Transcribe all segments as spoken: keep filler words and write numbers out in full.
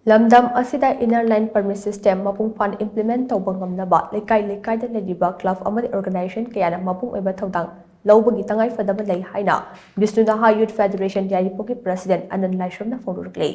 ꯂꯝꯗꯝ ꯑꯁꯤꯗ inner line permit system ꯃꯄꯨꯡ ꯐꯥꯅ implement ꯇꯧꯕ ꯉꯝꯅꯕ ꯂꯩꯀꯥꯏ ꯂꯩꯀꯥꯏꯗ ꯂꯩꯔꯤꯕ club ꯑꯃꯗꯤ organization ꯀꯌꯥꯅ ꯃꯄꯨꯡ ꯑꯣꯏꯕ ꯊꯧꯗꯥꯡ ꯂꯧꯕꯒꯤ ꯇꯉꯥꯏꯐꯗꯕ ꯂꯩ ꯍꯥꯏꯅ ꯕꯤꯁꯅꯨ ꯅꯍꯥ Youth Federation ꯌꯥꯏꯔꯤꯄꯣꯛꯀꯤ president ꯑꯅꯟ ꯂꯥꯏꯁ꯭ꯔꯝꯅ ꯐꯣꯡꯗꯣꯔꯛꯂꯤ꯫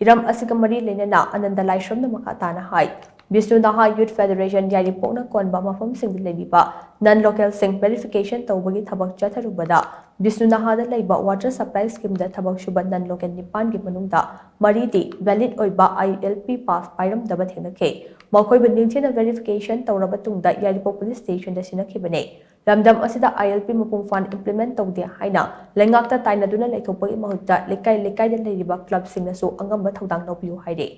ꯍꯤꯔꯝ ꯑꯁꯤꯒ ꯃꯔꯤ ꯂꯩꯅꯅ ꯑꯅꯟꯗ ꯂꯥꯏꯁ꯭ꯔꯝꯅ ꯃꯈꯥ ꯇꯥꯅ ꯍꯥꯏ, ꯕꯤꯁꯅꯨ ꯅꯍꯥ Youth Federation ꯌꯥꯏꯔꯤꯄꯣꯛꯅ ꯀꯣꯟꯕ ꯃꯐꯝꯁꯤꯡꯗ ꯂꯩꯔꯤꯕ non local ꯁꯤꯡ verification ꯇꯧꯕꯒꯤ ꯊꯕꯛ ꯆꯠꯊꯔꯨꯕꯗ, ꯕꯤꯁꯅꯨ ꯅꯍꯥꯗ ꯂꯩꯕ water supply scheme ꯗ ꯊꯕꯛ ꯁꯨꯕ non local ꯅꯤꯄꯥꯟꯒꯤ ꯃꯅꯨꯡꯗ ꯃꯔꯤꯗꯤ valid ꯑꯣꯏꯕ I L P pass ꯄꯥꯏꯔꯝꯗꯕ ꯊꯦꯡꯅꯈꯤ꯫ ꯃꯈꯣꯏꯕꯨ ꯅꯤꯡꯊꯤꯅ verification ꯇꯧꯔꯕ ꯇꯨꯡꯗ ꯌꯥꯏꯔꯤꯄꯣꯛ police station ꯗ ꯁꯤꯟꯅꯈꯤꯕꯅꯤ꯫ ꯂꯝꯗꯝ ꯑꯁꯤꯗ I L P ꯃꯄꯨꯡ ꯐꯥꯅ implement ꯇꯧꯗꯦ ꯍꯥꯏꯅ ꯂꯩꯉꯥꯛꯇ ꯇꯥꯏꯅꯗꯨꯅ ꯂꯩꯊꯣꯛꯄꯒꯤ ꯃꯍꯨꯠꯇ ꯂꯩꯀꯥꯏ ꯂꯩꯀꯥꯏꯗ ꯂꯩꯔꯤꯕ club ꯁꯤꯡꯅꯁꯨ ꯑꯉꯝꯕ ꯊꯧꯗꯥꯡ ꯂꯧꯕꯤꯌꯨ ꯍꯥꯏꯔꯤ꯫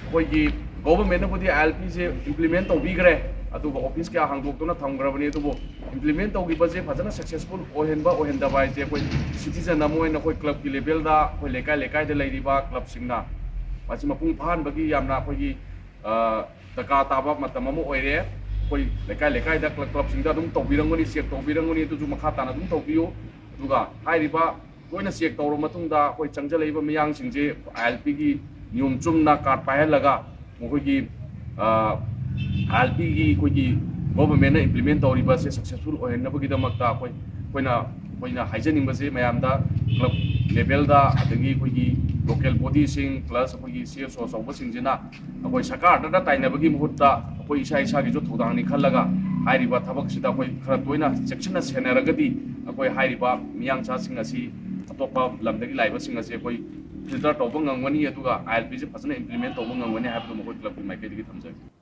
ꯑꯩꯈꯣꯏꯒꯤ government ꯅꯕꯨꯗꯤ I L P say implement ꯇꯧꯕꯤꯈ꯭ꯔꯦ, ꯑꯗꯨꯒ office ꯀꯌꯥ ꯍꯥꯡꯗꯣꯛꯇꯨꯅ ꯊꯝꯈ꯭ꯔꯕꯅꯤ꯫ ꯑꯗꯨꯕꯨ implement ꯇꯧꯈꯤꯕꯁꯦ ꯐꯖꯅ successful ꯑꯣꯏꯍꯟꯕ ꯑꯣꯏꯍꯟꯗꯕ ꯍꯥꯏꯁꯦ ꯑꯩꯈꯣꯏ citizen ꯑꯃ ꯑꯣꯏꯅ ꯑꯩꯈꯣꯏ club ꯀꯤ level ꯗ ꯑꯩꯈꯣꯏ ꯂꯩꯀꯥꯏ ꯂꯩꯀꯥꯏꯗ ꯂꯩꯔꯤꯕ club ꯁꯤꯡꯅ ꯃꯁꯤ ꯃꯄꯨꯡ ꯐꯥꯍꯟꯕꯒꯤ ꯌꯥꯝꯅ ꯑꯩꯈꯣꯏꯒꯤ, ꯑ, ꯗꯔꯀꯥꯔ ꯇꯥꯕ ꯃꯇꯝ ꯑꯃ ꯑꯣꯏꯔꯦ꯫ ꯑꯩꯈꯣꯏ ꯂꯩꯀꯥꯏ ꯂꯩꯀꯥꯏꯗ club club ꯁꯤꯡꯗ ꯑꯗꯨꯝ ꯇꯧꯕꯤꯔꯝꯒꯅꯤ, check ꯇꯧꯕꯤꯔꯝꯒꯅꯤ, ꯑꯗꯨꯁꯨ ꯃꯈꯥ ꯇꯥꯅ ꯑꯗꯨꯝ ꯇꯧꯕꯤꯌꯨ꯫ ꯑꯗꯨꯒ ꯍꯥꯏꯔꯤꯕ ꯂꯣꯏꯅ check ꯇꯧꯔꯕ ꯃꯇꯨꯡꯗ ꯑꯩꯈꯣꯏ ꯆꯪꯁꯤꯜꯂꯛꯏꯕ ꯃꯤꯌꯥꯝꯁꯤꯡꯁꯦ I L P ꯒꯤ ꯅꯤꯌꯣꯝ ꯆꯨꯝꯅ card ꯄꯥꯏꯍꯜꯂꯒ ꯃꯈꯣꯏꯒꯤ, ꯑ, I L P ꯒꯤ ꯑꯩꯈꯣꯏꯒꯤ government ꯅ implement ꯇꯧꯔꯤꯕꯁꯦ successful ꯑꯣꯏꯍꯟꯅꯕꯒꯤꯗꯃꯛꯇ ꯑꯩꯈꯣꯏ, ꯑꯩꯈꯣꯏꯅ, ꯑꯩꯈꯣꯏꯅ ꯍꯥꯏꯖꯅꯤꯡꯕꯁꯦ ꯃꯌꯥꯝꯗ club level ꯗ, ꯑꯗꯒꯤ ꯑꯩꯈꯣꯏꯒꯤ local body ꯁꯤꯡ plus ꯑꯩꯈꯣꯏꯒꯤ C S O ꯑꯆꯧꯕꯁꯤꯡꯁꯤꯅ ꯑꯩꯈꯣꯏ ꯁꯔꯀꯥꯔꯗ ꯇꯥꯏꯅꯕꯒꯤ ꯃꯍꯨꯠꯇ ꯑꯩꯈꯣꯏ ꯏꯁꯥ ꯏꯁꯥꯒꯤꯁꯨ ꯊꯧꯗꯥꯡꯅꯤ ꯈꯜꯂꯒ ꯍꯥꯏꯔꯤꯕ ꯊꯕꯛꯁꯤꯗ ꯑꯩꯈꯣꯏ ꯈꯔ ꯇꯣꯏꯅ ꯆꯦꯛꯁꯤꯟꯅ ꯁꯦꯟꯅꯔꯒꯗꯤ ꯑꯩꯈꯣꯏ ꯍꯥꯏꯔꯤꯕ ꯃꯤꯌꯥꯡꯆꯥꯁꯤꯡ ꯑꯁꯤ, ꯑꯇꯣꯞꯄ ꯂꯝꯗꯒꯤ ꯂꯥꯛꯏꯕꯁꯤꯡ ꯑꯁꯤ ꯑꯩꯈꯣꯏ filter ꯇꯧꯕ ꯉꯝꯒꯅꯤ, ꯑꯗꯨꯒ I L P ꯁꯦ ꯐꯖꯅ implement ꯇꯧꯕ ꯉꯝꯒꯅꯤ ꯍꯥꯏꯕꯗꯨ ꯃꯈꯣꯏ club ꯀꯤ ꯃꯥꯏꯀꯩꯗꯒꯤ ꯊꯝꯖꯒꯦ꯫